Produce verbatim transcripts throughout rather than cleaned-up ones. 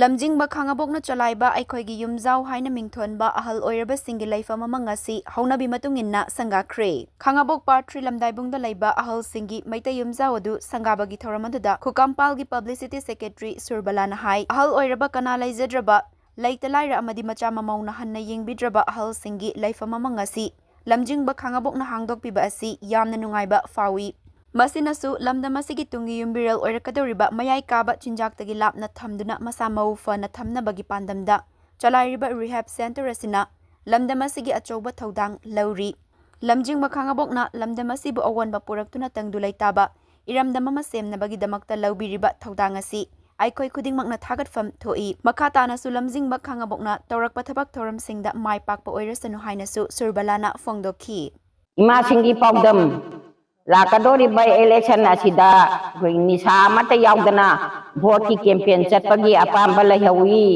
ꯂꯝꯖꯤꯡꯕ ꯈꯥꯉꯕꯣꯛꯅ ꯆꯂꯥꯏꯕ ꯑꯩꯈꯣꯏꯒꯤ ꯌꯨꯝꯖꯥꯎ ꯍꯥꯏꯅ ꯃꯤꯡꯊꯣꯟꯕ ꯑꯍꯜ ꯑꯣꯏꯔꯕꯁꯤꯡꯒꯤ ꯂꯩꯐꯝ ꯑꯃ ꯉꯁꯤ ꯍꯧꯅꯕꯤ ꯃꯇꯨꯡ ꯏꯟꯅ ꯁꯪꯒꯥꯈ꯭ꯔꯦ꯫ ꯈꯥꯉꯕꯣꯛ ꯄꯥꯔꯠ ꯊ꯭ꯔꯤ ꯂꯝꯗꯥꯏꯕꯨꯡꯗ ꯂꯩꯕ ꯑꯍꯜꯁꯤꯡꯒꯤ ꯃꯩꯇꯩ ꯌꯨꯝꯖꯥꯎ ꯑꯗꯨ ꯁꯪꯒꯥꯕꯒꯤ ꯊꯧꯔꯝ ꯑꯗꯨꯗ ꯈꯨꯀꯥꯝꯄꯥꯜꯒꯤ ꯄꯕ꯭ꯂꯤꯁꯤꯇꯤ ꯁꯦꯀ꯭ꯔꯦꯇꯔꯤ ꯁꯨꯔꯕꯂꯥꯅ ꯍꯥꯏ, ꯑꯍꯜ ꯑꯣꯏꯔꯕ, ꯀꯅꯥ ꯂꯩꯖꯗ꯭ꯔꯕ, ꯂꯩꯇ ꯂꯥꯏꯔ ꯑꯃꯗꯤ ꯃꯆꯥ ꯃꯃꯧꯅ ꯍꯟꯅ ꯌꯦꯡꯕꯤꯗ꯭ꯔꯕ ꯑꯍꯜꯁꯤꯡꯒꯤ ꯂꯩꯐꯝ ꯑꯃ ꯉꯁꯤ ꯂꯝꯖꯤꯡꯕ ꯈꯥꯉꯕꯣꯛꯅ ꯍꯥꯡꯗꯣꯛꯄꯤꯕ ꯑꯁꯤ ꯌꯥꯝꯅ ꯅꯨꯡꯉꯥꯏꯕ ꯐꯥꯎꯏ꯫ ꯃꯁꯤꯅꯁꯨ ꯂꯝꯗꯝ ꯑꯁꯤꯒꯤ ꯇꯨꯡꯒꯤ ꯌꯨꯝꯕꯤꯔꯦꯜ ꯑꯣꯏꯔꯛꯀꯗꯧꯔꯤꯕ ꯃꯌꯥꯏ ꯀꯥꯕ ꯆꯤꯟꯖꯥꯛꯇꯒꯤ ꯂꯥꯞꯅ ꯊꯝꯗꯨꯅ ꯃꯁꯥ ꯃꯎ ꯐꯅ ꯊꯝꯅꯕꯒꯤ ꯄꯥꯟꯗꯝꯗ ꯆꯂꯥꯏꯔꯤꯕ ꯔꯤꯍꯦꯕ ꯁꯦꯟꯇꯔ ꯑꯁꯤꯅ ꯂꯝꯗꯝ ꯑꯁꯤꯒꯤ ꯑꯆꯧꯕ ꯊꯧꯗꯥꯡ ꯂꯧꯔꯤ꯫ ꯂꯝꯖꯤꯡꯕ ꯈꯥꯉꯕꯣꯛꯅ ꯂꯝꯗꯝ ꯑꯁꯤꯕꯨ ꯑꯑꯣꯟꯕ ꯄꯨꯔꯛꯇꯨꯅ ꯇꯪꯗꯨ ꯂꯩꯇꯥꯕ ꯏꯔꯝꯗꯝ ꯑꯃ ꯁꯦꯝꯅꯕꯒꯤꯗꯃꯛꯇ ꯂꯧꯕꯤꯔꯤꯕ ꯊꯧꯗꯥꯡ ꯑꯁꯤ ꯑꯩꯈꯣꯏ ꯈꯨꯗꯤꯡꯃꯛꯅ ꯊꯥꯒꯠꯐꯝ ꯊꯣꯛꯏ꯫ ꯃꯈꯥ ꯇꯥꯅꯁꯨ ꯂꯝꯖꯤꯡꯕ ꯈꯥꯉꯕꯣꯛꯅ ꯇꯧꯔꯛꯄ ꯊꯕꯛ ꯊꯧꯔꯝꯁꯤꯡꯗ ꯃꯥꯏ ꯄꯥꯛꯄ ꯑꯣꯏꯔꯁꯅꯨ ꯍꯥꯏꯅꯁꯨ ꯁꯨꯔꯕꯂꯥꯅ ꯐꯣꯡꯗꯣꯛꯈꯤ꯫ ꯏꯃꯥꯁꯤꯡꯒꯤ ꯄꯥꯎꯗꯝ, ꯂꯥꯛꯀꯗꯧꯔꯤꯕ ꯏꯂꯦꯛꯁꯟ ꯑꯁꯤꯗ ꯑꯩꯈꯣꯏ ꯅꯤꯁꯥ ꯑꯃꯠꯇ ꯌꯥꯎꯗꯅ ꯚꯣꯠꯀꯤ ꯀꯦꯝꯄꯦꯟ ꯆꯠꯄꯒꯤ ꯑꯄꯥꯝꯕ ꯂꯩꯍꯧꯏ꯫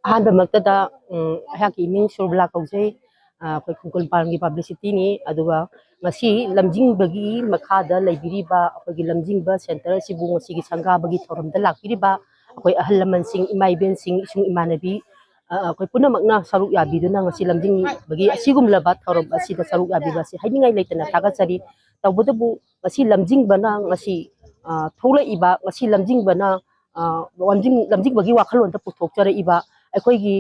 ꯑꯍꯥꯟꯕꯃꯛꯇꯗ ꯎꯝ, ꯑꯩꯍꯥꯛꯀꯤ ꯏꯃꯤꯡ ꯁꯨꯔꯕꯂꯥ ꯀꯧꯖꯩ꯫ ꯑ, ꯑꯩꯈꯣꯏ ꯈꯣꯡꯀꯨꯜ ꯄꯥꯟꯒꯤ ꯄꯕ꯭ꯂꯤꯁꯤꯇꯤꯅꯤ꯫ ꯑꯗꯨꯒ ꯉꯁꯤ ꯂꯝꯖꯤꯡꯕꯒꯤ ꯃꯈꯥꯗ ꯂꯩꯕꯤꯔꯤꯕ ꯑꯩꯈꯣꯏꯒꯤ ꯂꯝꯖꯤꯡꯕ ꯁꯦꯟꯇꯔ ꯑꯁꯤꯕꯨ ꯉꯁꯤꯒꯤ ꯁꯪꯒꯥꯕꯒꯤ ꯊꯧꯔꯝꯗ ꯂꯥꯛꯄꯤꯔꯤꯕ ꯑꯩꯈꯣꯏ ꯑꯍꯜ ꯂꯃꯟꯁꯤꯡ, ꯏꯃꯥ ꯏꯕꯦꯟꯁꯤꯡ, ꯏꯁꯨꯡ ꯏꯃꯥꯟꯅꯕꯤ, ꯑ, ꯑꯩꯈꯣꯏ ꯄꯨꯝꯅꯃꯛꯅ ꯁꯔꯨꯛ ꯌꯥꯕꯤꯗꯨꯅ ꯉꯁꯤ ꯂꯝꯖꯤꯡꯕꯒꯤ ꯑꯁꯤꯒꯨꯝꯂꯕ ꯊꯧꯔꯝ ꯑꯁꯤꯗ ꯁꯔꯨꯛ ꯌꯥꯕꯤꯕ ꯑꯁꯤ ꯍꯥꯏꯅꯤꯡꯉꯥꯏ ꯂꯩꯇꯅ ꯊꯥꯒꯠꯆꯔꯤ꯫ ꯇꯧꯕꯇꯕꯨ ꯉꯁꯤ ꯂꯝꯖꯤꯡꯕꯅ ꯉꯁꯤ, ꯑ, ꯊꯣꯛꯂꯛꯏꯕ, ꯉꯁꯤ ꯂꯝꯖꯤꯡꯕꯅ, ꯑ, ꯂꯝꯖꯤꯡ-, ꯂꯝꯖꯤꯡꯕꯒꯤ ꯋꯥꯈꯜꯂꯣꯟꯗ ꯄꯨꯊꯣꯛꯆꯔꯛꯏꯕ ꯑꯩꯈꯣꯏꯒꯤ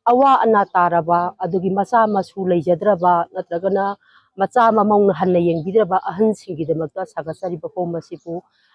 ꯑꯋꯥ ꯑꯅꯥ ꯇꯥꯔꯕ, ꯑꯗꯨꯒꯤ ꯃꯆꯥ ꯃꯁꯨ ꯂꯩꯖꯗ꯭ꯔꯕ ꯅꯠꯇ꯭ꯔꯒꯅ ꯃꯆꯥ ꯃꯃꯧꯅ ꯍꯟꯅ ꯌꯦꯡꯕꯤꯗ꯭ꯔꯕ ꯑꯍꯟꯁꯤꯡꯒꯤꯗꯃꯛꯇ ꯁꯥꯒꯠꯆꯔꯤꯕ ꯍꯣꯝ ꯑꯁꯤꯕꯨ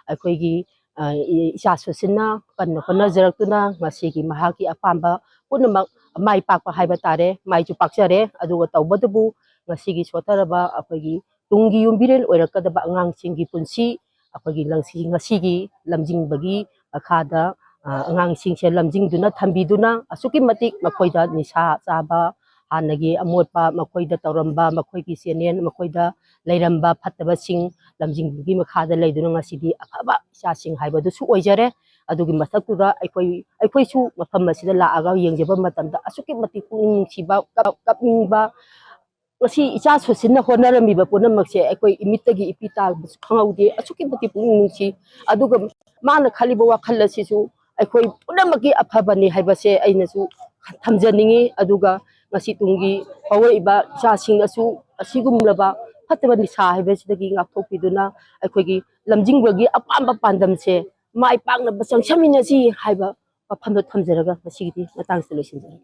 ꯑꯩꯈꯣꯏꯒꯤ, ꯑ, ꯏ-, ꯏꯆꯥꯁꯨꯁꯤꯅ ꯀꯟꯅ ꯍꯣꯠꯅꯖꯔꯛꯇꯨꯅ ꯉꯁꯤꯒꯤ ꯃꯍꯥꯛꯀꯤ ꯑꯄꯥꯝꯕ ꯄꯨꯝꯅꯃꯛ ꯃꯥꯏ ꯄꯥꯛꯄ ꯍꯥꯏꯕ ꯇꯥꯔꯦ, ꯃꯥꯏꯁꯨ ꯄꯥꯛꯆꯔꯦ꯫ ꯑꯗꯨꯒ ꯇꯧꯕꯇꯕꯨ ꯉꯁꯤꯒꯤ ꯁꯣꯠꯊꯔꯕ ꯑꯩꯈꯣꯏꯒꯤ ꯇꯨꯡꯒꯤ ꯌꯨꯝꯕꯤꯔꯦꯜ ꯑꯣꯏꯔꯛꯀꯗꯕ ꯑꯉꯥꯡꯁꯤꯡꯒꯤ ꯄꯨꯟꯁꯤ ꯑꯩꯈꯣꯏꯒꯤ ꯂꯪꯁꯤ-, ꯉꯁꯤꯒꯤ ꯂꯝꯖꯤꯡꯕꯒꯤ ꯃꯈꯥꯗ, ꯑ, ꯑꯉꯥꯡꯁꯤꯡꯁꯦ ꯂꯝꯖꯤꯡꯗꯨꯅ ꯊꯝꯕꯤꯗꯨꯅ ꯑꯁꯨꯛꯀꯤ ꯃꯇꯤꯛ ꯃꯈꯣꯏꯗ ꯅꯤꯁꯥ ꯆꯥꯕ, ꯍꯥꯟꯅꯒꯤ ꯑꯃꯣꯠꯄ ꯃꯈꯣꯏꯗ ꯇꯧꯔꯝꯕ, ꯃꯈꯣꯏꯒꯤ ꯆꯦꯅꯦꯜ, ꯃꯈꯣꯏꯗ ꯂꯩꯔꯝꯕ ꯐꯠꯇꯕꯁꯤꯡ ꯂꯝꯖꯤꯡꯕꯒꯤ ꯃꯈꯥꯗ ꯂꯩꯗꯨꯅ ꯉꯁꯤꯗꯤ ꯑꯐꯕ ꯏꯆꯥꯁꯤꯡ ꯍꯥꯏꯕꯗꯨꯁꯨ ꯑꯣꯏꯖꯔꯦ꯫ ꯑꯗꯨꯒꯤ ꯃꯊꯛꯇꯨꯗ ꯑꯩꯈꯣꯏ, ꯑꯩꯈꯣꯏꯁꯨ ꯃꯐꯝ ꯑꯁꯤꯗ ꯂꯥꯛꯑꯒ ꯌꯦꯡꯖꯕ ꯃꯇꯝꯗ ꯑꯁꯨꯛꯀꯤ ꯃꯇꯤꯛ ꯄꯨꯛꯅꯤꯡ ꯅꯨꯡꯁꯤꯕ, ꯀꯞ-, ꯀꯞꯅꯤꯡꯕ, ꯉꯁꯤ ꯏꯆꯥ ꯁꯨꯁꯤꯟꯅ ꯍꯣꯠꯅꯔꯝꯃꯤꯕ ꯄꯨꯝꯅꯃꯛꯁꯦ ꯑꯩꯈꯣꯏ ꯏꯃꯤꯠꯇꯒꯤ ꯏꯄꯤ ꯇꯥꯕꯁꯨ ꯈꯪꯍꯧꯗꯦ꯫ ꯑꯁꯨꯛꯀꯤ ꯃꯇꯤꯛ ꯄꯨꯛꯅꯤꯡ ꯅꯨꯡꯁꯤ꯫ ꯑꯗꯨꯒ ꯃꯥꯅ ꯈꯜꯂꯤꯕ ꯋꯥꯈꯜ ꯑꯁꯤꯁꯨ ꯑꯩꯈꯣꯏ ꯄꯨꯝꯅꯃꯛꯀꯤ ꯑꯐꯕꯅꯤ ꯍꯥꯏꯕꯁꯦ ꯑꯩꯅꯁꯨ ꯊꯝꯖꯅꯤꯡꯉꯤ꯫ ꯑꯗꯨꯒ ꯉꯁꯤ ꯇꯨꯡꯒꯤ ꯍꯧꯔꯛꯏꯕ ꯏꯆꯥꯁꯤꯡꯅꯁꯨ ꯑꯁꯤꯒꯨꯝꯂꯕ ꯐꯠꯇꯕ ꯅꯤꯁꯥ ꯍꯥꯏꯕꯁꯤꯗꯒꯤ ꯉꯥꯛꯊꯣꯛꯄꯤꯗꯨꯅ ꯑꯩꯈꯣꯏꯒꯤ ꯂꯝꯖꯤꯡꯕꯒꯤ ꯑꯄꯥꯝꯕ ꯄꯥꯟꯗꯝꯁꯦ ꯃꯥꯏ ꯄꯥꯛꯅꯕ ꯆꯪꯁꯤꯟꯃꯤꯟꯅꯁꯤ ꯍꯥꯏꯕ ꯋꯥꯐꯝꯗꯣ ꯊꯝꯖꯔꯒ ꯉꯁꯤꯒꯤꯗꯤ ꯃꯇꯥꯡꯁꯤꯗ ꯂꯣꯏꯁꯤꯟꯖꯔꯒꯦ꯫